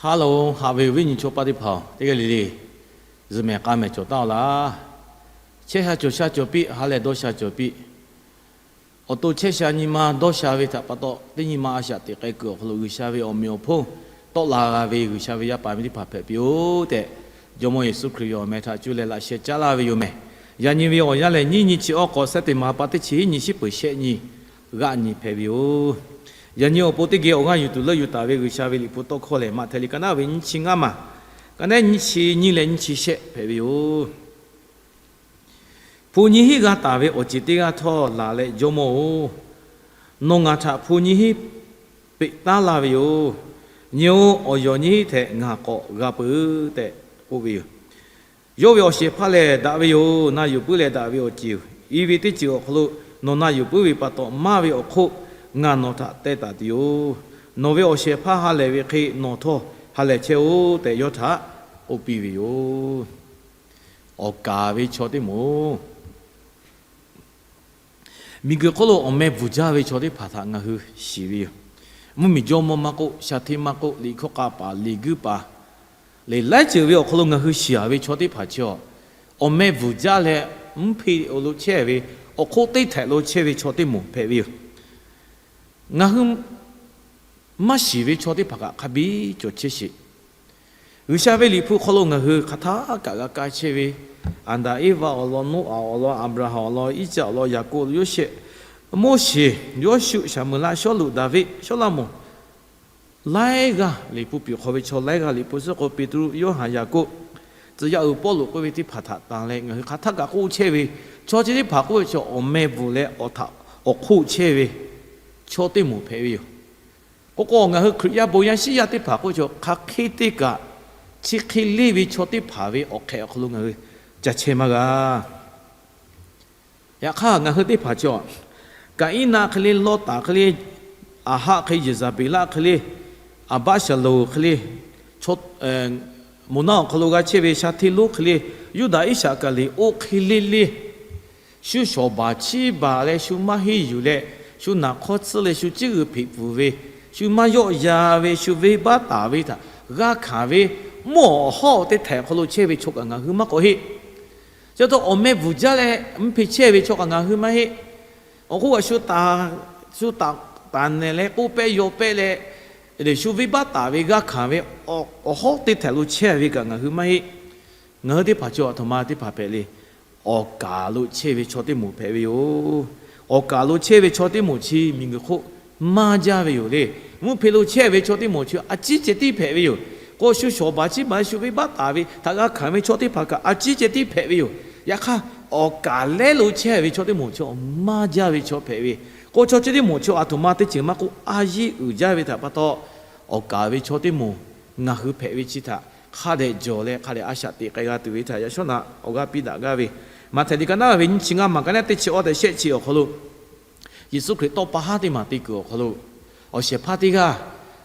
Haˉ loˬ, haꞈ ve awˬ viˉ nyi chaw paˇ teˇ hpaˍ-oˬ, teˇ g'aˇ le le zuhꞈ mehˍ k'a mehˍ cawˬ taˍ-oˬ laˇ. Chehˇ sha cawˬ sha cawˬ piˇ, ha lehˬ dawˇ sha cawˬ piˇ. Awˬ to chehˇ sha nyi ma dawˇ sha ve htaꞈ pa taw, teˇ nyi ma a shaꞈ teꞈ k'ai kuiˬ awˬ hk'aw lo G'uiˬsha ve awˬ meꞈ awˬ hponˇ tawˆ la g'a ve G'uiˬsha ve yaˇ paˍ miˇ teˇ hpaˍ hpehꞈ piˇ-oˬ tehꞈ, Jawˇmawˇ Yeˍsuˆ Hkriꞈ ve awˬ meh htaꞈ cuˇ leh laꞈ sheh caˉ laˇ ve yoˬ mehˍ. Yaꞈ nyi ve awˬ yanˇ lehˬ, nyiˇ nyi chi awˇ k'awꞈ sehˉ teˇ ma pa teˇ chi hiˉ nyi shiˉ peuˬ shehˆ nyi g'aˆ nyi hpehꞈ ve yoˬ. Yaꞈ nyi awˬ pon teˇ geh awˬ g'aˇ yuˬ tuˬ leuˆ yuˬ taˍ ve G'uiˬsha ve liꞈ hpu tawˇ hkawˇ lehˬ, Maꞈhtehˍ liꞈ ka naˉ ve nyiˇ chi ngaˇ maˬ, ka naˉ nyiˇ chi nyiˇ leh nyiˇ chi shehˆ hpehꞈ ve yoˬ. Hpu nyiˇ hinˉ g'a taˍ ve awˬ ceˬ teˇ g'aˇ htawˇ laˬ leh, Jawˇmawˇ-oˬ, nawˬ ngaˬ htaꞈ hpu nyiˇ hinˉ peꞈ taˉ laˇ ve yoˬ. Nyi-oˬ, awˬ yawˬ nyiˇ hinˉ htehꞈ ngaˬ k'awꞈ g'a peuˬ tehꞈ k'oˆ ve yoˬ. Yawˇ ve awˬ shehˍ hpaˇ lehˬ daꞈ ve yoˬ. Na yuˬ puiˉ leh daꞈ ve awˬ ceˬ-oˬ. I ve teˇ ceuˬ awˬ hk'aw lo nawˬ na yuˬ puiˉ ve pa taw, maˇ ve awˬ hk'oˆ ngaˬ nawˬ htaꞈ teh taˍ tuˬ yoˬ. Nawˬ ve awˬ shehˍ hpaˇ ha lehˬ ve hk'e nawˬ htawˇ ha lehˬ chehˇ-oˆ tehꞈ, yawˇ htaꞈ k'oˆ piˇ ve yoˬ. Awˬ kaˍ ve chaw teˇ moˍ, miˬguiˬ hk'oˆ lo awˬ meh bvuhˬ jaˇ ve chaw teˇ hpaˍ htaꞈ ngaˬ hui shiˍ ve yoˬ. Mvuhˇmiˬ jawˇmawˇ maˇ k'oˆ, sha hteˇ maˇ k'oˆ, liꞈ hkawˇ k'a paˍ, liꞈ guiˇ paˍ, lehˬ laiˉ ceuˬ ve awˬ hk'aw lo ngaˬ hui shiˍ-a ve chaw teˇ hpaˍ chi-a, awˬ meh bvuhˬ jaˇ leh mvuhˇ hpe awˬ lo chehˇ ve, awˬ hk'oˆ teˇ htehꞈ lo chehˇ ve chaw teˇ moˍ hpehꞈ ve yoˬ. Ngaˬ hui maˇ shiˍ ve chaw teˇ hpaˍ kaꞈ hk'a biˇ cawˬ chehˇ sheˍ. G'uiˬsha ve liꞈ hpu hk'aw lo ngaˬ hui hk'aˬ htaˇ kaꞈ g'a ka chehˇ ve, Aˍdanˍ Eˇvaꞈ awˬ lawn, Noˉaꞈ awˬ lawn, Aˍbraˍhanˍ awˬ lawn, Iˉcaˆ awˬ lawn, Yaˍkoˆ, Yoˇsehꞈ, Moˉseˍ, Yoˇshuˆ, Saˍmeˍlaˆ, Sawˉluꞈ, Daˍviˆ, Sawˉlaꞈmonˍ, laiˉ g'aˇ, liꞈ hpu piˍ hk'aw ve chaw laiˉ g'aˇ, liꞈ hpu suhˉ k'o Peˍtruˆ, Yoˇhanˬ, Yaˍkoˆ, tcuh yaˇ uiˍ Pawˇluꞈ k'oˆ ve teˇ hpaˍ htaꞈ tanˬ leh, ngaˬ hui hk'aˬ htaˇ kaꞈ k'oˆ chehˇ ve, chaw chi teˇ hpaˍ k'oˆ ve chaw awˬ meh bvuhˬ leh awˬ htaꞈ awˬ hk'oˆ chehˇ ve chaw teˇ moˍ hpehꞈ ve yoˬ. K'o k'o, ngaˬ hui Hkriꞈ yaˇ bon yaˇ shiˉ yaˇ teˇ hpaˍ k'oˆ ve chaw hk'aˬ hk'e te kaꞈ, chi hk'e leˇ ve chaw teˇ hpaˍ ve awˬ hk'ehꞈ awˬ hk'aw lo ngaˬ hui ca chehˇ maˇ g'a. Yaꞈ hk'aˇ, ngaˬ hui teˇ hpaˍ chaw, Kaˍiˉnaˆ hk'e le, Lawˇtaˍ hk'e le, Aˍhaˆ hk'e, Yeˍzaˍbeˍlaˆ hk'e le, Aˍbaˆsaˍlonˍ hk'e le, moˬ naˆ awˬ hk'aw lo g'a chehˇ ve sha hteˇ lonˉ hk'e le, Yuˇdaꞈ Iˉsaˍkaˍriˍoˆ hk'e le le, shu shawˍ baˬ chiˇ baˬ leh shu maˇ henˇ yuˬ leh, shu naˍ hk'awˇ tsuhˇ leh shu ciˉ g'uiˬ hpeꞈ pfuhˍ ve, shu maˇ yawˆ yan ve, shu venˇbaˆ taˍ ve htaꞈ g'a hkanˍ ve, mvuhˇ awˬ hawˉ teˇ htehꞈ hk'aw lo chehˇ ve chaw kaꞈ ngaˬ hui maˇ k'awꞈ heˆ. Chi pa taw awˬ meh bvuhˬ jaˇ leh mvuhˇ hpe chehˇ ve chaw kaꞈ ngaˬ hui maˇ heˆ. Awˬ hk'oˆ kaꞈ shu taˍ, shu taˍ, taˍ nehˬ leh k'oˆ pehˇ yaw pehˇ leh, shu venˇbaˆ taˍ ve g'a hkanˍ ve awˬ hawˉ teˇ htehꞈ lo chehˇ ve kaꞈ ngaˬ hui maˇ heˆ. Ngaˬ hui teˇ hpaˍ chaw aˬ htoꞈ ma teˇ hpaˍ hpehꞈ le. Awˬ kaˍ lo chehˇ ve chaw teˇ moˍ hpehꞈ ve yoˬ. Awˬ kaˍ lo chehˇ ve chaw teˇ moˍ chi miˬguiˬ hk'oˆ maˇ jaˇ ve yoˬ le. Mvuhˇ hpe lo chehˇ ve chaw teˇ moˍ chi a ciˉ ceh tiˉ hpehꞈ ve yoˬ. K'o, shu shawˍ baˬ chiˇ baˬ shu venˇbaˆ taˍ ve htaꞈ g'a hkanˍ ve chaw teˇ hpaˍ kaꞈ a ciˉ ceh tiˉ hpehꞈ ve yoˬ. Yaꞈ hk'aˇ, awˬ kaˍ lehˉ lo chehˇ ve chaw teˇ moˍ chi maˇ jaˇ ve chaw hpehꞈ ve. K'o, chaw chi teˇ moˍ chi aˬ htoꞈ ma teˇ ceuˬ maˇ k'oˆ, a yiˇ uiˍ jaˇ ve htaꞈ pa taw, awˬ kaˍ ve chaw teˇ moˍ ngaˬ hui hpehꞈ ve chi htaꞈ hk'a dehꞈ jawˬ leh hk'a dehꞈ a shaꞈ teꞈ k'ai g'a tuˬ ve htaꞈ yaꞈ shawˉ naꞈ awˬ g'aˇ piˇ daꞈ gaˇ ve, Maꞈhtehˍ liꞈ ka naˉ ve nyiˇ chi ngaˇ maˬ ka naˉ teˇ chi awˇ tehꞈ shehˆ chi awˬ hk'aw lo, Yeˍsuˆ Hkriꞈ tawˇ pa haˉ teˇ maˬ te kuiˬ awˬ hk'aw lo, awˬ shehˍ hpaˇ teˇ g'aˇ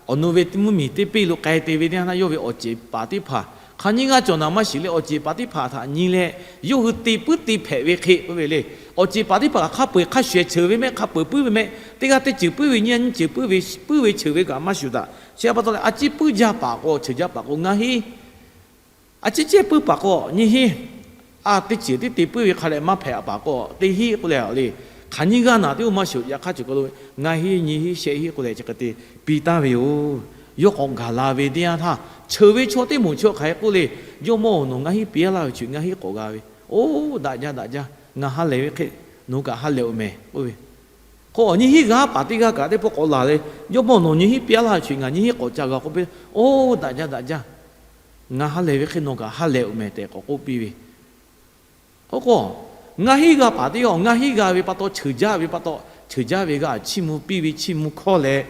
awˬ nu ve mvuhˇmiˬ teˇ peˇ lo k'ai te ve teˇ yanˇ, yawˇ ve awˬ ceˬ paˍ teˇ hpaˍ hk'aˬ nyiˇ g'aˇ cawˬ naˍ maˇ shiˍ leh, awˬ ceˬ paˍ teˇ hpaˍ htaꞈ nyi leh, yawˇ hui te puiˉ te hpehꞈ ve hk'e k'oˆ ve le. Awˬ ceˬ paˍ teˇ hpaˍ hk'a peu-eˬ hk'a shuˍ ehˍ ceuˬ ve mehˆ, hk'a peu-eˬ puiˉ ve mehˆ, teˇ g'aˇ teˇ ceuˬ puiˉ ve, nyiˇ g'aˇ nyiˇ ceuˬ puiˉ ve, puiˉ ve ceuˬ ve kaꞈ maˇ shuˍ daꞈ. Chi pa taw leh, a ciˉ puiˉ jaˇ paˍ k'o, ceuˬ jaˇ paˍ k'o, ngaˬ heˆ. A ciˉ cehˇ puiˉ paˍ k'o, nyi heˆ. A teˇ ceuˬ tiˉ te puiˉ ve hk'a leh maˇ hpehꞈ paˍ k'o, te heˆ k'oˆ leh le. Hk'aˬ nyiˇ g'aˇ naˍ teˇ oˇ maˇ shuˍ, yaꞈ hk'aˇ ceuˬ k'o lo, ngaˬ heˆ, nyi heˆ, shehˆ heˆ k'oˆ leh chi hk'e te piˇ taˍ ve yoˬ. Yawˇ k'awꞈ gaˬ la ve teˇ yanˇ htaˇ, cheuˬ ve chaw teˇ moˍ chi hk'aˬ hk'e k'oˆ le. Jawˇmawˇ-oˬ, nawˬ ngaˬ heˆ piˇ laˇ ve chi ngaˬ heˆ k'awꞈ g'a ve. Oˇ, daꞈ jaˇ, daꞈ jaˇ. Ngaˬ ha lehˬ ve hk'e nawˬ kaꞈ ha lehˬ-oˬ mehˍ k'oˆ ve. K'o, nyi heˆ g'a paˍ teˇ g'aˇ kaꞈ teˇ pawˆ k'awꞈ laˬ le. Jawˇmawˇ, nawˬ nyi heˆ piˇ laˇ ve chi ngaˬ nyi heˆ k'awꞈ ca g'a k'oˆ piˇ. Oˇ, daꞈ jaˇ, daꞈ jaˇ. Ngaˬ ha lehˬ ve hk'e nawˬ kaꞈ ha lehˬ-oˬ mehˍ tehꞈ k'awꞈ k'oˆ piˇ ve. Oˇ k'o, ngaˬ heˆ g'a paˍ teˇ g'aˇ, ngaˬ heˆ g'a ve pa taw, cheuˬ jaˇ ve pa taw, cheuˬ jaˇ ve g'a chiˇ mvuh piˇ ve chiˇ mvuh hkawˇ leh,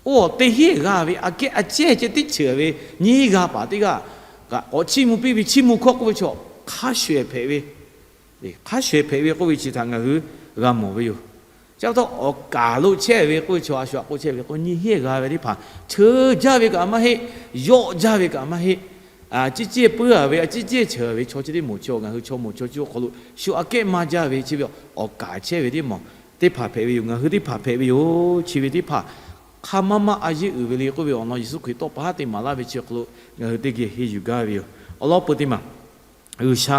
oˇ teˇ heˆ g'a ve aꞈ kehˉ a cehˇ ceh tiˉ cheuˬ ve nyi heˆ g'a paˍ teˇ g'aˇ kaꞈ k'awꞈ chiˇ mvuh piˇ ve chiˇ mvuh hkawˇ k'oˆ ve chaw, hk'a shuˍ ehˍ hpehꞈ ve, hk'a shuˍ ehˍ hpehꞈ ve k'oˆ ve chi htaꞈ ngaˬ hui g'a mawˬ ve yoˬ. Chi pa taw, awˬ kaˍ lo chehˇ ve k'oˆ ve chaw, a shu aꞈ k'oˆ chehˇ ve k'o, nyi heˆ g'a ve teˇ hpaˍ cheuˬ jaˇ ve kaꞈ maˇ heˆ, yawˆ jaˇ ve kaꞈ maˇ heˆ. A ciˉ cehˇ puiˉ-a ve, a ciˉ cehˇ cheuˬ ve chaw chi teˇ moˍ chi ngaˬ hui chaw moˍ chaw chi awˬ hk'aw lo shu aꞈ kehˉ maˇ jaˇ ve chi ve awˬ kaˍ chehˇ ve teˇ moˍ teˇ hpaˍ hpehꞈ ve yoˬ. Ngaˬ hui teˇ hpaˍ hpehꞈ ve yoˬ. Chi ve teˇ hpaˍ hk'a maˇ maˇ a yeˇ uiˍ ve le k'oˆ ve awˬ lawn Yeˍsuˆ Hkriꞈ tawˇ pa haˉ te maˍ laˇ ve chi awˬ hk'aw lo ngaˬ hui teˇ geh henˇ yuˬ gaˇ ve yoˬ. Awˬ lawn peu teˇ maˬ, G'uiˬsha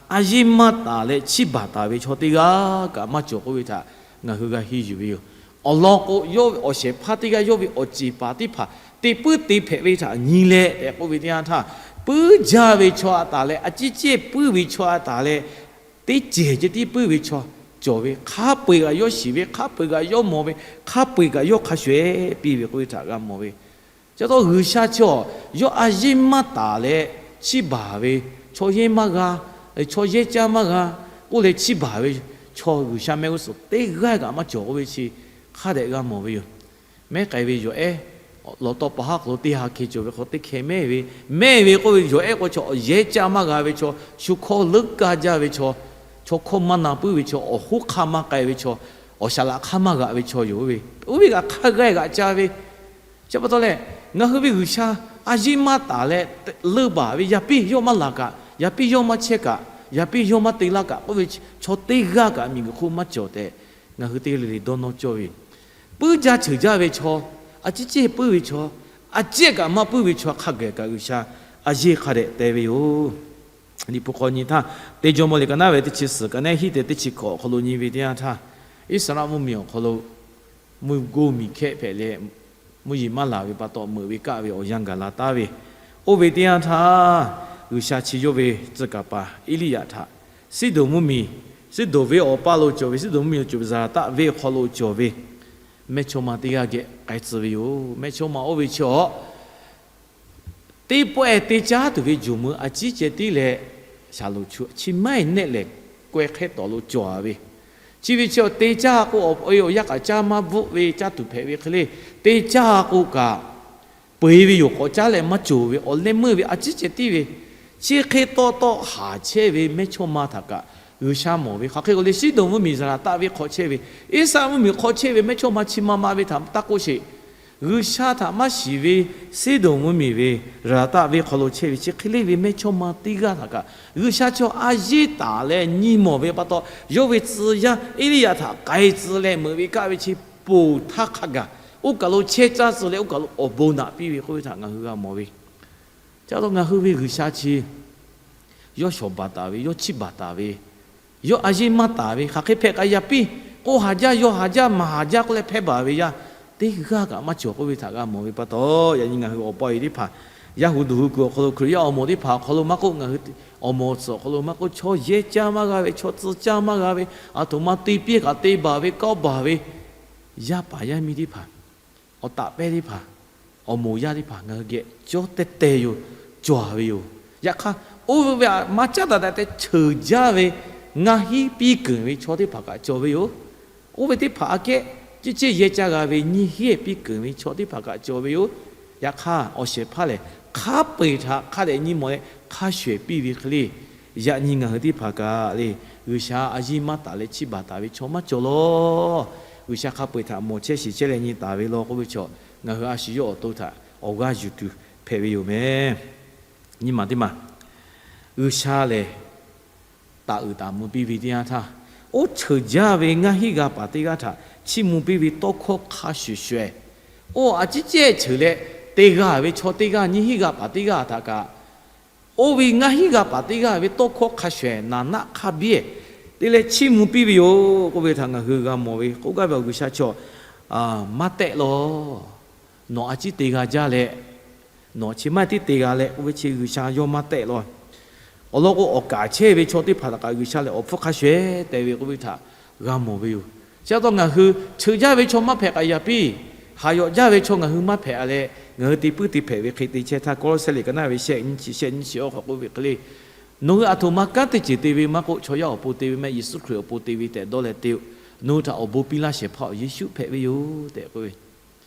a yeˇ maˇ taˍ leh chiˇ baˬ taˍ ve chaw teˇ g'aˇ kaꞈ maˇ cawˬ k'oˆ ve htaꞈ ngaˬ hui g'a henˇ yuˬ ve yoˬ. Awˬ lawn k'o, yawˇ ve awˬ shehˍ hpaˇ teˇ g'aˇ yawˇ ve awˬ ceˬ paˍ teˇ hpaˍ te puiˉ te hpehꞈ ve htaꞈ nyi leh tehꞈ k'oˆ ve teˇ yanˇ htaˇ, puiˉ jaˇ ve chaw a taˍ leh, a ciˉ cehˇ puiˉ ve chaw a taˍ leh, teˇ cehˬ ceh tiˉ puiˉ ve chaw cawˬ ve, hk'a peu-eˬ kaꞈ yawˇ shiˍ ve, hk'a peu-eˬ kaꞈ yawˇ mawˬ ve, hk'a peu-eˬ kaꞈ yawˇ hk'a shuˍ-ehˉ piˇ ve k'oˆ ve htaꞈ g'a mawˬ ve. Chi pa taw G'uiˬsha chi awˬ, yawˇ a yeˇ maˇ taˍ leh chiˇ baˬ ve, chaw yehˇ maˇ g'a, chaw yehˇ caˇ maˇ g'a k'oˆ leh chiˇ baˬ ve chaw G'uiˬsha mehˆ g'uˇ suhˍ teˇ g'aˇ kaꞈ maˇ cawˬ k'oˆ ve chi hk'a dehꞈ g'a mawˬ ve yoˬ. Mehˉ k'ai ve yawˬ ehˉ, lawˬ tawˇ pa haˉ hk'aw lo teˇ ha hkeh cawˬ ve hk'aw teˇ hkeh mehˉ ve, mehˉ ve k'oˆ ve yawˬ ehˉ k'o chaw awˬ yehˇ caˇ maˇ g'a ve chaw, shu hkawˇ leuˉ kaˇ jaˇ ve chaw, chaw hkawˇ maˇ na puiˉ ve chaw, awˬ hoˉ hk'aˇ maˇ k'ai ve chaw, awˬ shaˍ laꞈ hk'aˇ maˇ g'aꞈ ve chaw yoˬ ve. Oˇ ve kaꞈ hk'a g'a g'aꞈ ca ve. Chi pa taw leh, ngaˬ hui ve G'uiˬsha a yeˇ maˇ taˍ leh leuˇ baˬ ve, yaꞈ piˇ yawˇ maˇ laˬ kaꞈ, yaꞈ piˇ yawˇ maˇ chehˇ kaꞈ, yaꞈ piˇ yawˇ maˇ te laˇ kaꞈ k'oˆ ve chaw teˇ g'aˇ kaꞈ miˬguiˬ hk'oˆ maˇ cawˬ tehꞈ, ngaˬ hui teˇ g'aˇ le le dawˇ nawˇ cawˇ ve yoˬ. Puiˉ jaˇ ceuˬ jaˇ ve chaw, a ciˉ cehˇ puiˉ ve chaw, a ciˉ kaꞈ maˇ puiˉ ve chaw hk'a gaˬ kaꞈ G'uiˬsha a yeˇ hk'a dehꞈ te ve yoˬ. Liꞈ hpu hk'aw nyi htaˇ, Teˇ Jawˇmawˇ liꞈ ka naˉ ve teˇ chi suhˍ ka naˉ hiˉ te teˇ chi hkawꞈ awˬ hk'aw lo nyi ve teˇ yanˇ htaˇ, Iˉsaˍreˍlaˆ mvuhˇmiˬ awˬ hk'aw lo mvuhˇ goˇ miˬ hkehˆ hpehꞈ leh, mvuhˇ yeˬ maˇ laˬ ve pa taw meuꞈ ve kaˆ ve awˬ yanˇ gaˬ la taˍ ve, oˇ ve teˇ yanˇ htaˇ, G'uiˬsha chi yawˇ ve tcuh kaˍ paˍ Eˇliˇyaꞈ htaꞈ Siˉdonˍ mvuhˇmiˬ, Siˉdonˍ venˇ awˬ paˇ lo cawˬ ve, Siˉdonˍ mvuhˇmiˬ lo cawˬ ve Zaˍlaˍtaˆ venˇ awˬ hk'aw lo cawˬ ve mehˇchawˇma teˇ g'aˇ geh k'ai tcuh ve yoˬ. Mehˇchawˇma oˇ ve chi awˬ teˇ pawˆ-ehˍ te caˉ tuˬ ve jawˬ meuˇ a ciˉ ceh tiˉ leh, shaˍlonˍ chu chi maiˇ nehˆ lehˬ kawehˇ hk'ehˇ tawˍ lo cawˬ-a ve, chi ve chi awˬ te caˇ k'o, awˬ e awˬ yaˇ kaꞈ caˇ maˇ bvuhˆ ve caˇ tuˬ hpehꞈ ve hk'e le, te caˇ k'o kaꞈ, peu-eˬ ve yoˬ k'awꞈ caˉ leh maˇ cawˬ ve awˬ leh meuˇ ve a ciˉ ceh tiˉ ve, chi hk'e tawˆ tawˆ haˍ chehˇ ve mehˇchawˇma htaꞈ kaꞈ G'uiˬsha mawˬ ve hk'aˬ hk'e k'o le, Siˉdonˍ mvuhˇmiˬ Zaˍlaˍtaˆ venˇ hk'aw chehˇ ve, Iˉsaˍreˍlaˆ mvuhˇmiˬ hk'aw chehˇ ve mehˇchawˇma chi ma ma ve htaꞈ taˇ k'oˆ sheˍ. G'uiˬsha htaꞈ maˇ shiˍ ve Siˉdonˍ mvuhˇmiˬ ve Zaˍlaˍtaˆ venˇ hk'aw lo chehˇ ve chi hk'e le ve mehˇchawˇma teˇ g'aˇ htaꞈ kaꞈ G'uiˬsha chi a yeˇ taˍ leh nyi mawˬ ve pa taw, yawˇ ve tcuh yaˇ Eˇliˇyaꞈ htaꞈ k'ai tcuh leh meuꞈ ve kaˆ ve chi ponˬ htaˇ hk'a gaˬ, oˇ kaˬ lo chehˇ caˇ tcuh leh oˇ kaˬ lo awˬ bon naꞈ piˇ ve k'oˆ ve htaꞈ ngaˬ hui g'a mawˬ ve. Chi pa taw ngaˬ hui ve G'uiˬsha chi yawˇ shawˍ baˬ taˍ ve, yawˇ chiˇ baˬ taˍ ve, yawˇ a yeˇ maˇ taˍ ve, hk'aˬ hk'e hpehꞈ kaꞈ yaꞈ piˇ k'oˆ haˍ jaˇ, yaw haˍ jaˇ, maˍ haˍ jaˇ k'oˆ leh hpehˇ baˬ ve yaˇ teˇ g'aˇ kaꞈ maˇ cawˬ k'oˆ ve htaꞈ g'a mawˬ ve pa taw, yaꞈ nyi ngaˬ hui awˬ pa awˬ e teˇ hpaˍ, yaˇ hu duˬ hu kuiˬ awˬ hk'aw lo Hkriꞈ yaˇ awˬ moˍ teˇ hpaˍ awˬ hk'aw lo maˇ k'oˆ, ngaˬ hui awˬ moˍ awˬ tsuhꞈ awˬ hk'aw lo maˇ k'oˆ, chaw yehˇ caˇ maˇ g'a ve, chaw tcuh caˇ maˇ g'a ve, aˬ htoꞈ ma te piˇ kaꞈ te baˬ ve, kawˆ baˬ ve, yaˇ paˍ yaˇ miˇ teˇ hpaˍ, awˬ taꞈ pehˇ teˇ hpaˍ, awˬ moˍ yaˇ teˇ hpaˍ ngaˬ hui geh cawˇ teh teh yoˬ, cawˬ ve yoˬ. Yaꞈ hk'aˇ, oˇ ve maˇ caˉ daꞈ daꞈ tehꞈ cheuˬ jaˇ ve ngaˇ hinˉ piˇ keunˍ ve chaw teˇ hpaˍ kaꞈ cawˬ ve yoˬ. Oˇ ve teˇ hpaˍ aꞈ kehˉ, ciˉ ceˇ yehˇ caˇ g'a ve nyiˇ hinˉ piˇ keunˍ ve chaw teˇ hpaˍ kaꞈ cawˬ ve yoˬ. Yaꞈ hk'aˇ, awˬ shehˍ hpaˇ lehˬ, hk'a peu-eˬ htaꞈ hk'a dehꞈ nyi mawˬ leh hk'a shuˍ-ehˍ piˇ ve hk'e le, yaꞈ nyi ngaˬ hui teˇ hpaˍ kaꞈ le, G'uiˬsha a yeˇ maˇ taˍ leh chiˇ baˬ taˍ ve chaw maˇ cawˬ law. G'uiˬsha hk'a peu-eˬ htaꞈ mawˬ chehˇ shiˍ chehˇ leh nyi taˍ ve law k'oˆ ve chaw, ngaˬ hui a shu yawˇ awˬ to htaꞈ awˬ g'aˇ yuˬ tuˬ hpehꞈ ve yoˬ meh. Nyi ma teˇ maˬ, G'uiˬsha lehˬ, taˍ uiˍ taˍ mvuh piˇ ve teˇ yanˇ htaˇ, oˇ cheuˬ jaˇ ve ngaˇ hinˉ g'a paˍ teˇ g'aˇ htaꞈ chiˇ mvuh piˇ ve tawˇ hkawˇ hk'a shuˍ shuˍ-ehˍ, oˇ a ciˉ cehˇ cheuˬ leh te g'a ve chaw teˇ g'aˇ, nyiˇ hinˉ g'a paˍ teˇ g'aˇ htaꞈ kaꞈ, oˇ ve ngaˇ hinˉ g'a paˍ teˇ g'aˇ ve tawˇ hkawˇ hk'a shuˍ-ehˍ naˍ naˆ hk'a biˇ-ehˍ te leh chiˇ mvuh piˇ ve yoˬ k'oˆ ve htaꞈ ngaˬ hui g'a mawˬ ve k'oˆ gaˇ ve awˬ G'uiˬsha chaw, maˇ tehˆ law. Nawˬ a ciˉ te g'a jaˇ leh, nawˬ chi maˇ tiˉ te g'a leh k'oˆ ve chi G'uiˬsha yawˇ maˇ tehˆ law. Awˬ lawn k'o, awˬ kaˍ chehˇ ve chaw teˇ hpaˍ htaꞈ kaꞈ G'uiˬsha lehˬ awˬ hpfuhˇ hk'a shuˍ-ehˍ te ve k'oˆ ve htaꞈ g'a mawˬ ve yoˬ. Chi pa taw ngaˬ hui cheuˬ jaˇ ve chaw maˇ hpehꞈ kaꞈ yaꞈ piˇ, haˍ yawꞈ jaˇ ve chaw ngaˬ hui maˇ hpehꞈ leh, ngaˬ hui te puiˉ te hpehꞈ ve hk'e te chehˇ htaˇ, Kawˇlawˇsehˇ liꞈ ka naˉ ve shehˆ nyiˇ chi, shehˆ nyiˇ chi awˬ hk'aw k'oˆ ve hk'e le, nawˬ hui aˬ htoꞈ ma kanˉ teˇ ceuˬ te ve maˇ k'oˆ, chaw yaˇ awˬ pon te ve meh, Yeˍsuˆ Hkriꞈ awˬ pon te ve tehꞈ dawˇ leh te-o. Nawˬ hui htaꞈ awˬ bon piˇ laˇ shehˍ hpaˇ awˬ Yeˍsuˆ hpehꞈ ve yoˬ tehꞈ k'oˆ ve.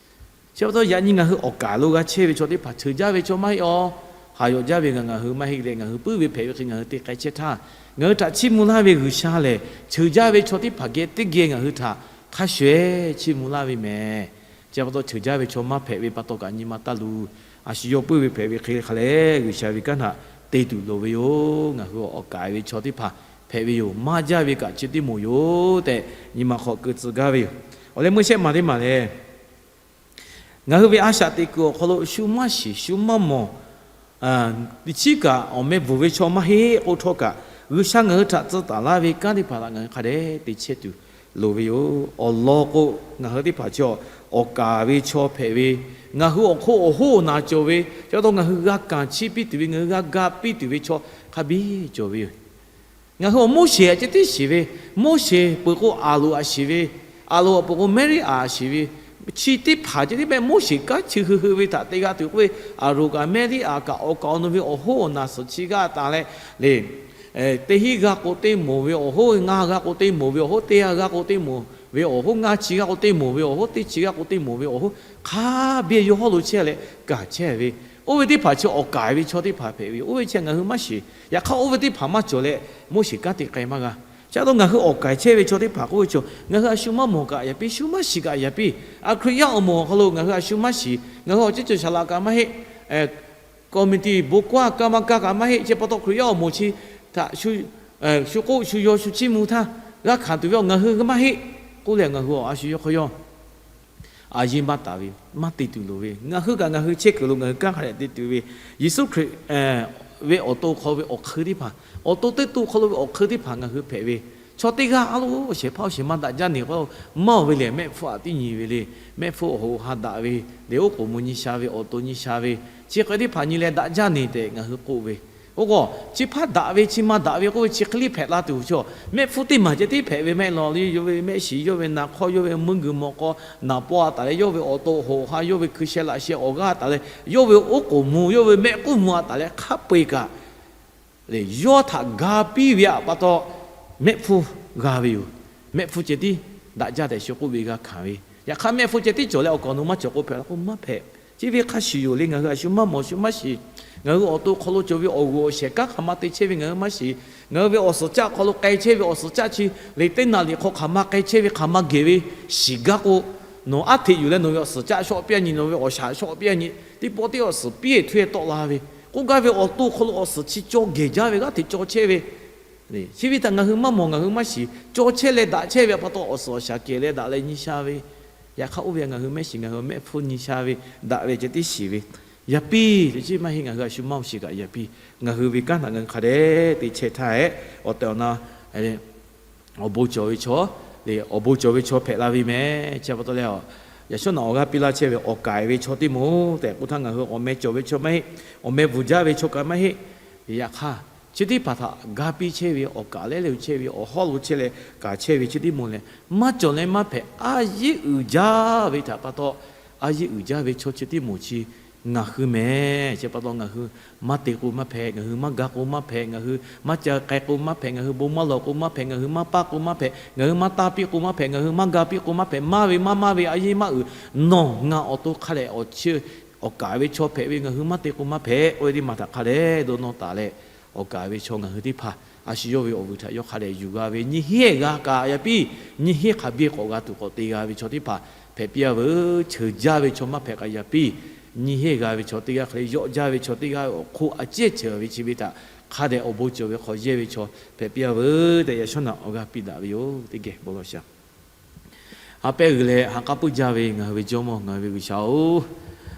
Chi pa taw yaꞈ nyi ngaˬ hui awˬ kaˍ lo g'a chehˇ ve chaw teˇ hpaˍ cheuˬ jaˇ ve chaw maˇ heˆ-aw. Haˍ yawꞈ jaˇ ve ngaˬ, ngaˬ hui maˇ heˆ leh, ngaˬ hui puiˉ ve hpehꞈ ve hk'e ngaˬ hui te k'ai chehˇ htaˇ, ngaˬ hui htaꞈ chiˇ mvuh laˇ ve G'uiˬsha lehˬ, cheuˬ jaˇ ve chaw teˇ hpaˍ geh teˇ geh ngaˬ hui htaꞈ hk'a shuˍ-ehˍ chiˇ mvuh laˇ ve meh. Chi pa taw cheuˬ jaˇ ve chaw maˇ hpehꞈ ve pa taw kaꞈ nyi ma taˇ luˬ. A shu yawˇ puiˉ ve hpehꞈ ve hk'e hk'a leh G'uiˬsha ve kanˉ htaꞈ te tuˬ loˍ ve yoˬ. Ngaˬ hui awˬ kaˍ ve chaw teˇ hpaˍ hpehꞈ ve yoˬ. Maˇ jaˇ ve kaꞈ chi teˇ moˍ yoˬ tehꞈ nyi ma hk'aw keu tcuh gaˇ ve yoˬ. Awˬ leh meuˇ shehˆ maˬ teˇ maˬ lehˬ, Ngaˬ hui ve a shaꞈ teꞈ kuiˬ awˬ hk'aw lo shu maˇ shiˍ shu maˇ mawˬ, teˇ chiˉ kaꞈ awˬ meh bvuhˬ ve chaw maˇ heˆ k'oˆ htawˇ kaꞈ, G'uiˬsha ngaˬ hui htaꞈ tcuh taˍ laˇ ve kanˉ teˇ hpaˍ htaꞈ ngaˬ hui hk'a dehꞈ te chehˇ tuˬ loˍ ve yoˬ. Awˬ lawn k'o, ngaˬ hui teˇ hpaˍ chi awˬ kaˍ ve chaw hpehꞈ ve, ngaˬ hui awˬ hk'oˆ awˬ hoˉ awˬ naˍ cawˬ ve, chi pa taw ngaˬ hui g'a kanˍ chiˇ piˇ tuˬ ve, ngaˬ hui g'a ga piˇ tuˬ ve chaw hk'a biˇ cawˬ ve yoˬ. Ngaˬ hui awˬ Moˉseˍ aꞈ ceh tiˉ shiˍ ve, Moˉseˍ peuˬ k'o Aˍronˍ aꞈ shiˍ ve, Aˍronˍ peuˬ k'o Meˇriˆaꞈ aꞈ shiˍ ve, chi teˇ hpaˍ ceh tiˉ mehˆ Moˉseˍ kanˉ chi hui hui ve htaꞈ te g'a tuˬ k'oˆ ve, Aˍronˍ kaꞈ Meˇriˆaꞈ kaꞈ awˬ kaˍ awˬ nu ve awˬ hoˉ awˬ naˍ suhˍ chi g'aˇ taˍ leh le, teˇ hinˉ g'a k'o teˇ moˍ ve awˬ hoˉ, ngaˇ g'a k'o teˇ moˍ ve awˬ hoˉ, teˇ g'aˇ g'a k'o teˇ moˍ ve awˬ hoˉ, ngaˇ chi g'a k'o teˇ moˍ ve awˬ hoˉ, teˇ chi g'a k'o teˇ moˍ ve awˬ hoˉ, hk'a biˇ yawˇ hawˉ lo chehˇ leh kanˍ chehˇ ve, oˇ ve teˇ hpaˍ chi awˬ kaˍ ve chaw teˇ hpaˍ hpehꞈ ve yoˬ. Oˇ ve chi ngaˬ hui maˇ shiˍ. Yaꞈ hk'aˇ oˇ ve teˇ hpaˍ maˇ cawˬ leh Moˉseˍ kanˉ te k'ai maˇ g'a. Chi pa taw ngaˬ hui awˬ kaˍ chehˇ ve chaw teˇ hpaˍ k'oˆ ve chaw, ngaˬ hui a shu maˇ mawˬ kaꞈ yaꞈ piˇ, shu maˇ shiˍ kaꞈ yaꞈ piˇ. A Hkriꞈ yaˇ awˬ moˍ awˬ hk'aw lo ngaˬ hui a shu maˇ shiˍ, ngaˬ hui awˬ ceˇ cawˬ shaˍ laꞈ kaꞈ maˇ heˆ, committee bon kawˇ kaˇ maˇ kaˇ kaꞈ maˇ heˆ. Chi pa taw Hkriꞈ yaˇ awˬ moˍ chi htaꞈ shu k'oˆ shu yaw shu chiˇ mvuh htaˇ, g'a hkanˍ tuˬ ve awˬ ngaˬ hui maˇ heˆ k'oˆ leh, ngaˬ hui a shu yawˇ hk'aw yawˇ a yeˇ maˇ taˍ ve, maˇ te tuˬ loˍ ve, ngaˬ hui kaꞈ ngaˬ hui chehˇ kuiˬ lo ngaˬ hui kanˉ hk'a dehꞈ te tuˬ ve, Yeˍsuˆ Hkriꞈ ve awˬ to hk'aw ve awˬ hk'eun teˇ hpaˍ, awˬ to teˇ to hk'aw lo ve awˬ hk'eun teˇ hpaˍ ngaˬ hui hpehꞈ ve, chaw teˇ g'aˇ a lo shehˍ hpaˇ awˬ shehˍ ma daꞈ jaˇ neˬ k'o, maˇ oˬ ve lehˬ mehˆ hpfuhˇ aꞈ tiˉ nyi ve le. Mehˆ hpfuhˇ awˬ hoꞈ ha daꞈ ve, lehˬ oˉ k'oˍ mvuh nyi sha ve, awˬ to nyi sha ve, chi hk'e teˇ hpaˍ nyi leh daꞈ jaˇ neˬ tehꞈ ngaˬ hui k'oˆ ve, oˇ k'o, chi hpaˇ daꞈ ve chi ma daꞈ ve k'oˆ ve chi hk'e liˇ hpehꞈ la tuˬ chaw, mehˆ hpfuhˇ teˇ maˬ ceh tiˉ hpehꞈ ve mehˆ law le. Yawˇ ve mehˆ shiˍ, yawˇ ve naˍ hk'awˇ, yawˇ ve mvuhˇ guiˬ mawˬ k'aw naˍ paw a taˍ leh, yawˇ ve awˬ to hoꞈ ha, yawˇ ve hkui sheh laꞈ sheh awˬ g'aˇ a taˍ leh, yawˇ ve oˉ k'oˍ mvuh, yawˇ ve mehˆ k'uˉ mvuh a taˍ leh hk'a peu-eˬ kaꞈ, lehˬ yawˇ htaꞈ ga piˇ ve aꞈ pa taw mehˆ hpfuhˇ g'a ve yoˬ. Mehˆ hpfuhˇ ceh tiˉ daꞈ jaˇ tehꞈ shu k'oˆ ve g'a hkanˍ ve, yaꞈ hk'aˇ mehˆ hpfuhˇ ceh tiˉ cawˬ leh awˬ kaˍ awˬ nu maˇ cawˬ k'o hpehꞈ la k'o maˇ hpehꞈ. Chi ve hk'a shuˍ yoˬ le. Ngaˬ hui a shu maˇ mawˬ shu maˇ shiˍ. Ngaˬ hui awˬ to hk'aw lo cawˬ ve awˬ g'uiˬ awˬ shehˍ kanˉ hk'aˬ ma te chehˇ ve ngaˬ hui maˇ shiˍ. Ngaˬ hui ve awˬ suhˍ caˆ hk'aw lo k'ai chehˇ ve awˬ suhˍ caˆ chi, lehˬ teˇ naˍ riˍ hk'aw hk'aˬ ma k'ai chehˇ ve hk'aˬ ma gehˬ ve shiˍ gaˇ k'o, nawˬ aˉ hteꞈ yuˬ leh nawˬ ve awˬ suhˍ caˆ shawˆ piˇ a nyi, nawˬ ve awˬ shaˍ shawˆ piˇ a nyi, teˇ pawˆ teˇ awˬ suhˍ piˇ eˬ htu eˬ tawˆ la ve, k'oˆ gaˇ ve awˬ to hk'aw lo awˬ suhˍ chi caw gehˬ jaˇ ve g'aˇ hteꞈ caw chehˇ ve, chi ve htaꞈ ngaˬ hui maˇ mawˬ ngaˬ hui maˇ shiˍ. Caw chehˇ leh daꞈ chehˇ ve pa taw awˬ suhˍ awˬ shaˍ kehˬ leh daꞈ leh nyi sha ve, yaꞈ hk'aˇ oˇ ve ngaˬ hui mehˆ shiˍ, ngaˬ hui mehˆ hpfuhˇ nyi sha ve, daꞈ ve ceh tiˉ shiˍ ve, yaꞈ piˇ teꞈ chiˉ maˇ heˆ. Ngaˬ hui a shu maˇ shiˍ kaꞈ yaꞈ piˇ. Ngaˬ hui ve kanˉ htaꞈ ngaˬ hui hk'a dehꞈ te chehˇ htaˇ hehꞈ, awˬ tehˬ awˬ na awˬ bon cawˬ ve chaw, lehˬ awˬ bon cawˬ ve chaw hpehꞈ la ve mehˍ. Chi pa taw leh, yaꞈ shawˉ naꞈ awˬ g'aˇ piˇ laˇ chehˇ ve awˬ kaˍ ve chaw teˇ moˍ tehꞈ k'oˆ htaˇ, ngaˬ hui awˬ meh cawˬ ve chaw maˇ heˆ, awˬ meh bvuhˬ jaˇ ve chaw kaꞈ maˇ heˆ. Yaꞈ hk'aˇ, chi teˇ hpaˍ htaꞈ ga piˇ chehˇ ve, awˬ kaˍ lehˉ leh chehˇ ve, awˬ hawˉ lo chehˇ leh kaˍ chehˇ ve chi teˇ moˍ lehˬ, maˇ cawˬ leh maˇ hpehꞈ, a yeˇ uiˍ jaˇ ve htaꞈ pa taw, a yeˇ uiˍ jaˇ ve chaw chi teˇ moˍ chi ngaˬ hui mehˍ. Chi pa taw ngaˬ hui maˇ te k'o maˇ hpehꞈ, ngaˬ hui maˇ ga k'o maˇ hpehꞈ, ngaˬ hui maˇ ca k'ai k'o maˇ hpehꞈ, ngaˬ hui bon maˇ lawˬ k'o maˇ hpehꞈ, ngaˬ hui maˇ paˇ k'o maˇ hpehꞈ, ngaˬ hui maˇ taˇ piˇ k'o maˇ hpehꞈ, ngaˬ hui maˇ ga piˇ k'o maˇ hpehꞈ, maˇ ve maˇ maˇ ve a yeˇ maˇ uiˍ, nawˬ ngaˬ awˬ to hk'a dehꞈ awˬ chi awˬ kaˍ ve chaw hpehꞈ ve, ngaˬ hui maˇ te k'o maˇ hpehꞈ k'oˆ ve teˇ maˬ htaꞈ hk'a dehꞈ dawˇ nawˇ taˍ leh, awˬ kaˍ ve chaw ngaˬ hui teˇ hpaˍ a shu yawˇ ve awˬ vuiˬ htaꞈ yawˇ hk'a dehꞈ yuˬ g'a ve, nyiˇ hinˉ g'a kaꞈ yaꞈ piˇ, nyiˇ hinˉ hk'a biˇ k'awꞈ g'a tuˬ k'awꞈ te g'a ve chaw teˇ hpaˍ hpehꞈ piˇ a veuˬ. Cheuˬ jaˇ ve chaw maˇ hpehꞈ kaꞈ yaꞈ piˇ, nyiˇ hinˉ g'a ve chaw teˇ g'aˇ hk'a leh yawˆ jaˇ ve chaw teˇ g'aˇ ve awˬ hk'oˆ a ciˉ ceuˬ ve chi ve htaꞈ hk'a dehꞈ awˬ bon cawˬ ve hk'aw yehˇ ve chaw hpehꞈ piˇ a veuˬ tehꞈ, yaꞈ shawˉ naꞈ awˬ g'aˇ piˇ daꞈ ve yoˬ. Teˇ geh bon lawˬ shaˍ. Ha pehˇ g'uiˬ leh ha k'aˉ puiˉ jaˇ ve ngaˬ hui ve Jawˇmawˇ, ngaˬ hui ve G'uiˬsha-oˬ,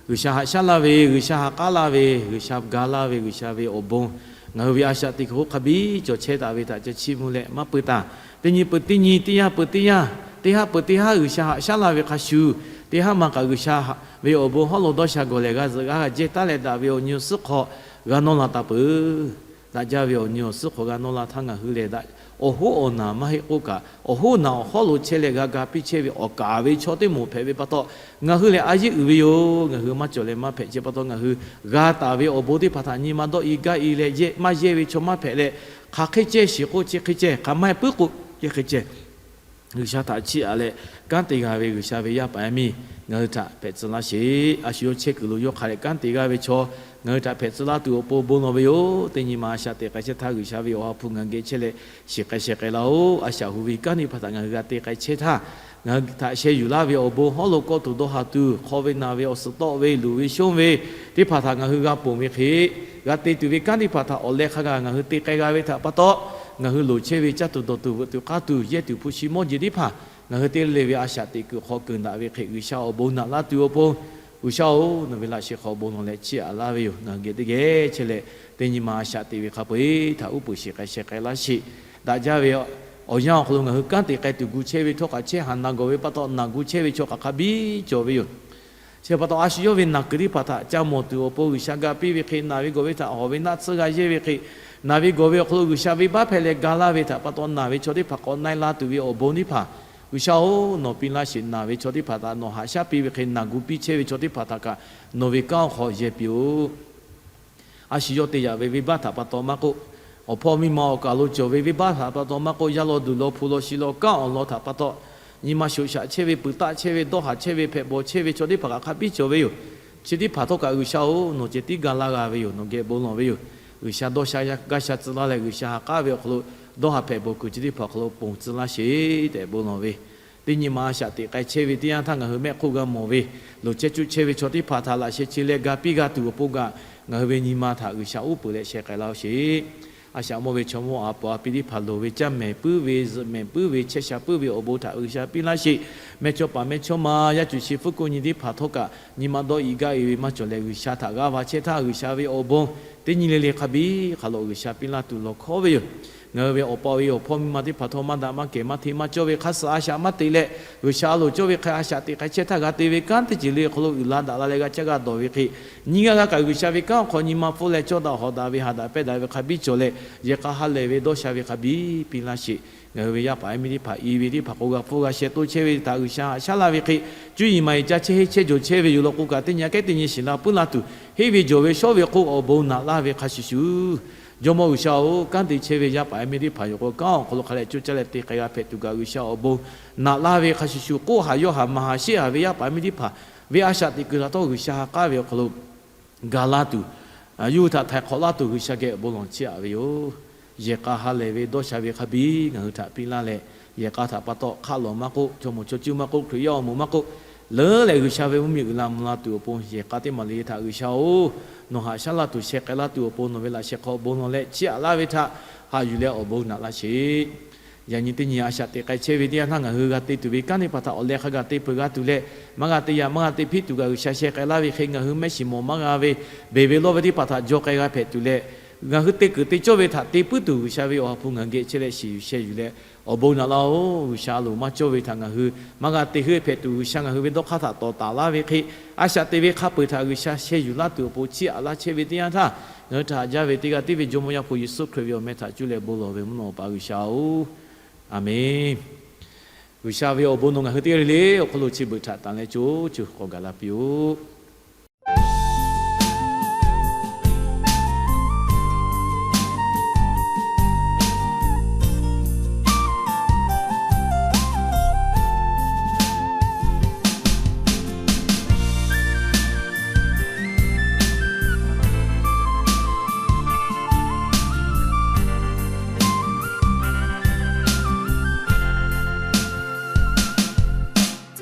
G'uiˬsha haꞈ shaˉ laˇ ve, G'uiˬsha ha k'aˉ laˇ ve, G'uiˬsha ga laˇ ve, G'uiˬsha ve awˬ bon ngaˬ hui ve a shaꞈ teꞈ hk'aˇ hk'a biˇ cawˬ chehˇ taˍ ve htaꞈ ca chiˇ mvuh leh maˇ peu taˍ. Teˇ nyi peuˬ teˇ nyi, teˇ yanˇ peuˬ teˇ yanˇ, teˇ haˉ peuˬ teˇ haˉ G'uiˬsha haꞈ shaˉ laˇ ve hk'a shuˍ, teˇ haˉ ma kaꞈ G'uiˬsha ve awˬ bon hawˉ lo dawˇ sha gawˬ lehˬ g'a zuhꞈ g'a jehˇ taˉ leh daꞈ ve awˬ nyi awˬ suhˉ hk'aw g'a nawˇ la taˍ peuˬ. Daꞈ jaˇ ve awˬ nyi awˬ suhˉ hk'aw g'a nawˇ la htaˇ ngaˬ hui lehˬ daꞈ, awˬ hoˉ awˬ naˬ maˇ heˆ k'oˆ kaꞈ, awˬ hoˉ naˬ awˬ hawˉ lo chehˇ leh g'a ga piˇ chehˇ ve awˬ kaˍ ve chaw teˇ moˍ hpehꞈ ve pa taw, ngaˬ hui lehˬ a yeˇ uiˍ ve yoˬ. Ngaˬ hui maˇ cawˬ leh maˇ hpehꞈ. Chi pa taw ngaˬ hui g'a taˍ ve awˬ bon teˇ hpaˍ htaꞈ nyi ma dawˇ i gaˇ i leh yehˇ maˇ yehˇ ve chaw maˇ hpehꞈ leh, hk'aˬ hk'e ceh shiˍ k'o chi hk'e ceh, hk'aˬ ma peuˉ k'o yehˇ hk'e ceh, G'uiˬsha htaꞈ chiˇ aꞈ leh kanˉ te g'a ve G'uiˬsha ve yaˇ paˍ yaˇ miˇ ngaˬ hui htaꞈ hpehꞈ tcuh laˇ sheˍ. A shu yawˇ chehˇ kuiˬ lo yawˇ hk'a dehꞈ kanˉ te g'a ve chaw ngaˬ hui htaꞈ hpehꞈ tcuh laˇ tuˬ awˬ pon bon lawˬ ve yoˬ. Teˇ nyi ma a shaꞈ teꞈ k'ai chehˇ htaˇ G'uiˬsha ve awˬ ha hpu ngaˬ geh chehˇ leh shiˍ k'ai sheh k'ai laˇ-oˬ. A shaꞈ hu ve kanˉ teˇ hpaˍ htaꞈ ngaˬ hui g'a te k'ai chehˇ htaˇ, ngaˬ hui htaꞈ sheh yuˬ laˇ ve awˬ bon hawˉ lo kawˇ tuˬ dawˇ ha tuˬ, hk'aw ve naˬ ve awˬ suhˍ tawˆ ve luˬ ve shonˇ ve teˇ hpaˍ htaꞈ ngaˬ hui g'a ponˬ ve hk'e, g'a te tuˬ ve kanˉ teˇ hpaˍ htaꞈ awˬ leh hk'a gaˬ ngaˬ hui te k'ai g'a ve htaꞈ pa taw, ngaˬ hui loˍ chehˇ ve caˇ tuˬ dawˬ tuˬ veuꞈ tuˬ k'aˇ tuˬ yehˇ tuˬ hpu shi mawˇ jeˬ teˇ hpaˍ ngaˬ hui te le ve a shaꞈ teꞈ kuiˬ hk'aw keunˍ daꞈ ve hk'e G'uiˬsha awˬ bon naꞈ laˇ tuˬ awˬ pon G'uiˬsha-oˬ, nawˬ ve laꞈ sheh hk'aw bon lawˬ leh chiˇ aꞈ laˇ ve yoˬ. Ngaˬ hui geh teˇ geh chehˇ leh, teˇ nyi ma a shaꞈ teꞈ ve hk'a peu-eˬ htaꞈ uˉ peunˍ sheˍ k'ai sheh k'ai laˇ sheˍ. Daꞈ jaˇ ve awˬ yanˇ awˬ hk'aw lo ngaˬ hui kanˉ te k'ai tuˬ gu chehˇ ve htawˇ kaꞈ, chehˇ haˍ naˬ gawˬ ve pa taw naˬ gu chehˇ ve chaw hk'aˬ hk'a biˇ cawˬ ve yoˬ. Chi pa taw a shu yawˇ ve naˬ kuiˬ teˇ hpaˍ htaꞈ ca mawˬ tuˬ awˬ pon G'uiˬsha ga piˇ ve hk'e, naˬ ve gawˬ ve htaꞈ hawˬ ve naˆ tsuhˇ g'a yehˇ ve hk'e, naˬ ve gawˬ ve awˬ hk'aw lo G'uiˬsha venˇbaˆ hpehꞈ leh ga laˇ ve htaꞈ pa taw, naˬ ve chaw teˇ hpaˍ k'awꞈ na e la tuˬ ve awˬ bon teˇ hpaˍ G'uiˬsha-oˬ, nawˬ piˇ laˇ sheˍ. Naˬ ve chaw teˇ hpaˍ htaꞈ nawˬ haꞈ shaˉ piˇ ve hk'e, naˬ gu piˇ chehˇ ve chaw teˇ hpaˍ htaꞈ kaꞈ nawˬ ve kanˉ awˬ hk'aw yehˬ piˇ-oˆ. A shu yawˇ te yaꞈ ve venˇbaˆ htaꞈ pa taw maˇ k'oˆ, awˬ hpawˇ miˇ ma awˬ kaˍ lo cawˬ ve venˇbaˆ htaꞈ pa taw maˇ k'oˆ, yaˇ law duˬ law hpu law shi law kanˉ awˬ lawn htaꞈ pa taw, nyi ma shoꞈ shaꞈ chehˇ ve, peuˬ taˆ chehˇ ve, dawˇ haˍ chehˇ ve, hpehꞈ bawˬ chehˇ ve chaw teˇ hpaˍ kaꞈ hk'a biˇ cawˬ ve yoˬ. Chi teˇ hpaˍ htawˇ kaꞈ G'uiˬsha-oˬ, nawˬ ceh tiˉ ga laˇ g'a ve yoˬ. Nawˬ geh bon lawˬ ve yoˬ. G'uiˬsha dawˇ sha gaˇ sha tcuh laˇ leh, G'uiˬsha ha k'aˉ ve awˬ hk'aw lo dawˇ haˍ hpehꞈ bawˬ kuiˬ chi teˇ hpaˍ awˬ hk'aw lo ponˬ tcuh laˇ sheˍ tehꞈ bon lawˬ ve, teˇ nyi ma a shaꞈ teꞈ k'ai chehˇ ve teˇ yanˇ htaˇ ngaˬ hui mehˆ hk'oˆ g'a mawˬ ve, loˍ chehˇ cuˆ chehˇ ve chaw teˇ hpaˍ htaꞈ laꞈ sheh chi leh ga piˇ g'a tuˬ awˬ pon kaꞈ, ngaˬ hui ve nyi ma htaꞈ G'uiˬsha uˉ peunˍ leh sheh k'ai laˇ-oˆ sheˍ. A shaꞈ mawˇ ve chaw mawˇ a puˍ a pi teˇ hpaˍ loˍ ve caˇ mehˍ puiˉ ve, zuhꞈ mehˍ puiˉ ve, chehˇ sha puiˉ ve awˬ bon htaꞈ G'uiˬsha piˇ laˇ sheˍ. Mehˇchawˇpaˍ mehˇchawˇma yaˇ cuˬ chi fuˉ kuˆ nyi teˇ hpaˍ htawˇ kaꞈ, nyi ma dawˇ i gaˇ e ve maˇ cawˬ leh, G'uiˬsha htaꞈ g'aˇ va chehˇ htaˇ, G'uiˬsha ve awˬ bon teˇ nyi le le hk'a biˇ hk'aˬ lo G'uiˬsha piˇ laˇ tuˬ lawˬ hkawˉ ve yoˬ. Ngaˬ hui ve awˬ pa ve awˬ hpawˇ miˇ ma teˇ hpaˍ htawˇ maˇ daꞈ maˇ kehˬ maˇ hteˇ maˇ cawˇ ve hk'a suh a shaꞈ maˇ teꞈ leh, G'uiˬsha a loˍ cawˇ ve hk'e a shaꞈ teꞈ k'ai chehˇ htaˇ g'a te ve kanˉ teˇ ceuˬ le awˬ hk'aw lo uiˍ la daꞈ la leh g'a caˇ g'a dawˬ ve hk'e, nyi g'aˇ g'aˇ kaꞈ G'uiˬsha ve kanˉ awˬ hk'aw nyi ma hpfuhˇ leh cawˇ daꞈ hawˍ daꞈ ve, haꞈ daꞈ pehnˇ daꞈ ve hk'a biˇ cawˬ leh, yehˬ k'a ha lehˬ ve dawˇ sha ve hk'a biˇ piˇ laˇ sheˍ. Ngaˬ hui ve yaˇ paˍ yaˇ miˇ teˇ hpaˍ i ve teˇ hpaˍ k'o g'a hpfuhˇ g'a sheh toˇ chehˇ ve htaꞈ G'uiˬsha haꞈ shaˉ laˇ ve hk'e, cuˇ yiˍ maˬ yiˍ ca chehˇ henˇ chehˇ jawˬ chehˇ ve yoˬ law k'o kaꞈ, teˇ nyi aꞈ kehˉ teˇ nyi shiˍ la puiˉ la tuˬ, henˇ ve jawˬ ve shawˉ ve k'o awˬ bon naꞈ laˇ ve hk'a shuˍ shuˍ, Jawˇmawˇ G'uiˬsha-oˬ, kanˉ te chehˇ ve yaˇ paˍ yaˇ miˇ teˇ hpaˍ yoˬ k'o, kanˉ awˬ hk'aw lo hk'a leh coˇ caˇ leh te k'ai g'a hpehꞈ tuˬ kaꞈ G'uiˬsha awˬ bon naꞈ laˇ ve hk'a shuˍ shuˍ, k'oˆ haˍ yawˇ haˍ maˍ haˍ sheˆ haˍ ve yaˇ paˍ yaˇ miˇ teˇ hpaˍ ve a shaꞈ teꞈ kuiˬ htaꞈ htawˇ G'uiˬsha ha k'aˉ ve awˬ hk'aw lo ga laˇ tuˬ, yawˇ hui htaꞈ htaiˍ hk'awꞈ laˇ tuˬ G'uiˬsha geh awˬ bon lawˬ chiˇ aꞈ ve yoˬ. Yehˬ k'a ha lehˬ ve dawˇ sha ve hk'a biˇ ngaˬ hui htaꞈ piˇ laˇ leh, yehˬ k'a htaꞈ pa taw hk'aˆ lawˬ maˇ k'oˆ, chaw moˍ chaw cuˇ maˇ k'oˆ, Hkriꞈ yaˇ awˬ moˍ maˇ k'oˆ, leuˉ leh G'uiˬsha ve mvuhˇmiˬ uiˍ la mvuh la tuˬ awˬ pon yehˬ k'a teˇ maˬ le htaꞈ G'uiˬsha-oˬ, nawˬ haꞈ shaˉ laˇ tuˬ sheh k'ai laˇ tuˬ awˬ pon nawˬ ve laꞈ sheh hk'aw bon lawˬ leh chiˇ aꞈ laˇ ve htaꞈ haꞈ yuˬ leh awˬ bon naꞈ laˇ sheˍ. Yaꞈ nyi teˇ nyi a shaꞈ teꞈ k'ai chehˇ ve teˇ yanˇ htaˇ ngaˬ hui g'a te tuˬ ve kanˉ teˇ hpaˍ htaꞈ awˬ leh hk'a gaˬ te peuˬ g'a tuˬ leh, maˇ g'a te yaꞈ maˇ g'a te hpiˇ tuˬ kaꞈ G'uiˬsha sheh k'ai laˇ ve hk'e, ngaˬ hui mehˆ shiˍ mawˬ maˇ g'a ve, beˬ ve lawˇ ve teˇ hpaˍ htaꞈ jaw k'ai g'a hpehꞈ tuˬ leh, ngaˬ hui te kuiˬ te cawˇ ve htaꞈ te puiˉ tuˬ G'uiˬsha ve awˬ ha hpu ngaˬ hui geh chehˇ leh shiˍ yuˬ sheh yuˬ leh awˬ bon naꞈ laˇ-oˬ. G'uiˬsha a loˍ maˇ cawˇ ve htaꞈ ngaˬ hui maˇ g'a te heuˆ hpehꞈ tuˬ, G'uiˬsha ngaˬ hui ve dawˇ hk'aˇ htaꞈ tawˍ taˍ laˇ ve hk'e, a shaꞈ teꞈ ve hk'a peu-eˬ htaꞈ G'uiˬsha sheh yuˬ laˇ tuˬ awˬ pon chiˇ aꞈ laˇ chehˇ ve teˇ yanˇ htaˇ, ngaˬ hui htaꞈ haꞈ jaˇ ve teˇ g'aˇ tiˉ ve Jawˇmawˇ Yaˇ hpu Yeˍsuˆ Hkriꞈ ve awˬ meh htaꞈ cuˇ leh bon lawˬ ve mvuhˇ naw Awˬ pa G'uiˬsha-oˬ, Aˍmenˇ. G'uiˬsha ve awˬ bon nawˬ ngaˬ hui teˇ g'aˇ le le awˬ hk'aw lo chi beuꞈ htaꞈ tanˬ leh co co k'awꞈ gaˬ la piˇ-oˆ.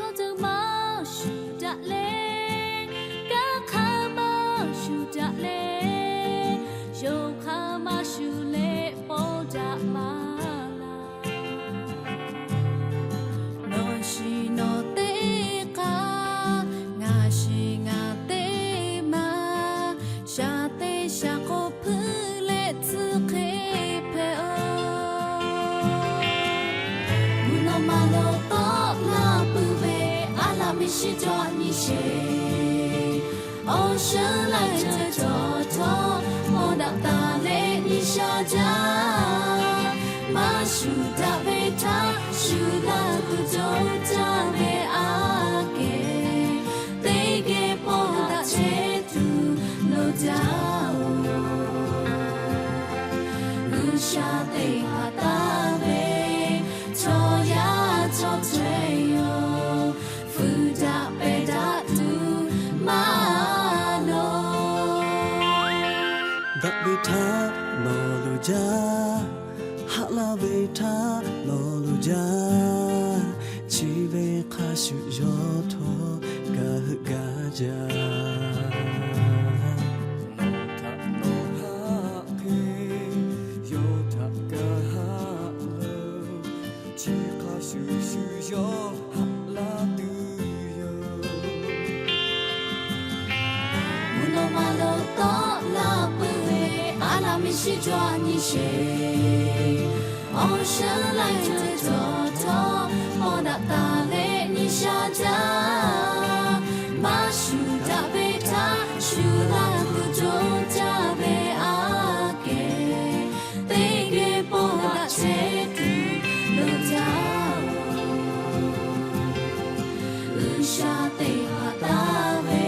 Htawˇ deuˬ maˇ shuˍ daꞈ leh, kanˉ hk'aˇ maˇ shuˍ daꞈ leh, yonˍ hk'aˇ maˇ shuˍ leh paw daꞈ maˇ laˇ. Nawˬ shiˍ nawˬ teˇ hk'aˇ, ngaˬ shiˍ ngaˬ teˇ maˇ, shaˍ te shaˍ k'o hpuiˇ leh tcuhˉ hk'e hpehꞈ-oˬ. Mvuhˇ naw ma lo tawˆ la peuˬ ve, aˉ laꞈ miˇ shiˍ cawˬ nyi sheˍ. Awˬ shuˍ laiˬ ceuˬ cawˬ htawˇ, mawˬ daꞈ taˍ leh nyi sha jaˇ. Maˇ shuˍ daꞈ ve htaꞈ shuˍ laˇ tuˬ cawˬ jaˇ ve aꞈ kehˬ, teˇ geh paw daꞈ chehˇ tuˬ loˍ jaˇ-oˬ. G'uiˬsha teˇ hpaˍ taˍ ve chaw yaˇ chaw chaweh yoˬ. Fuiˍ daꞈ pehˬ daꞈ tuˬ maˇ loˍ. Daꞈ ve htaꞈ nawˬ loˍ jaˇ, haꞈ laˇ ve htaꞈ nawˬ loˍ jaˇ, chi ve hk'a shuˍ yawˇ htawˇ gaˬ heuˆ gaˇ jaˇ. Nawˬ htaꞈ nawˬ haꞈ hk'e, yawˇ htaꞈ kaꞈ haꞈ loˍ, chi hk'a shuˍ shuˍ yawˇ haꞈ laˇ tuˬ yoˬ. Shu cawˬ nyi sheˍ. Awˬ shuˍ laiˬ ceuˬ cawˬ htawˇ, paw daꞈ taˍ leh nyi sha jaˇ. Maˇ shuˍ daꞈ ve htaꞈ shuˍ laˇ tuˬ cawˬ jaˇ ve aꞈ kehˬ, teˇ geh paw daꞈ chehˇ tuˬ loˍ jaˇ-oˬ. G'uiˬsha teˇ hpaˍ taˍ ve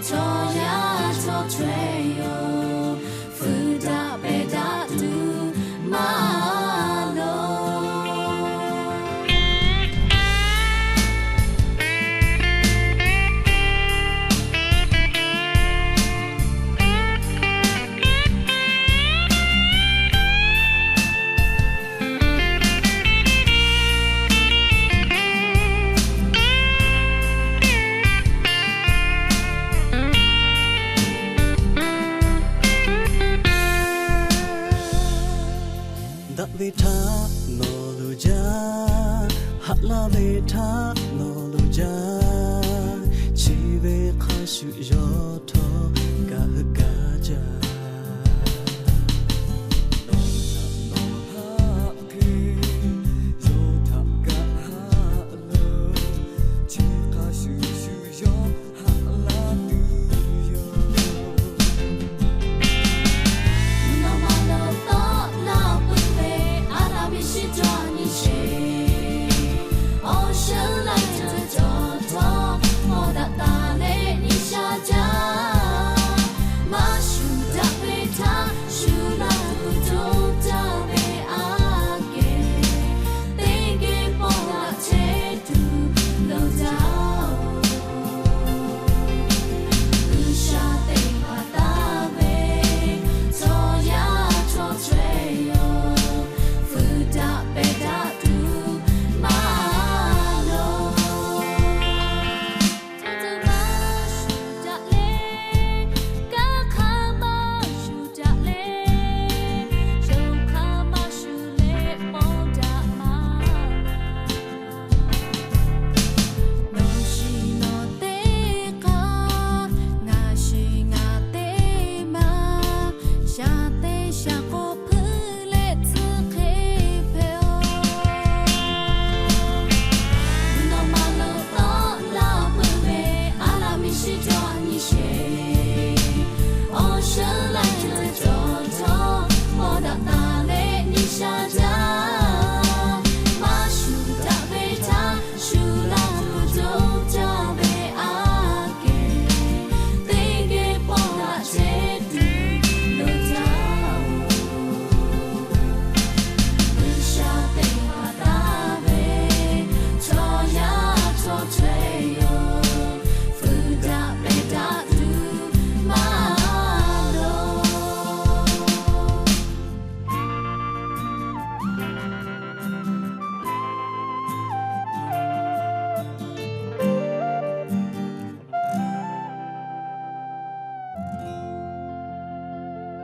chaw yaˇ chaw chaweh yoˬ. Fuiˍ daꞈ pehˬ daꞈ tuˬ maˇ loˍ. Daꞈ ve htaꞈ nawˬ loˍ jaˇ, haꞈ laˇ ve htaꞈ nawˬ loˍ jaˇ, chi ve hk'a shuˍ yaw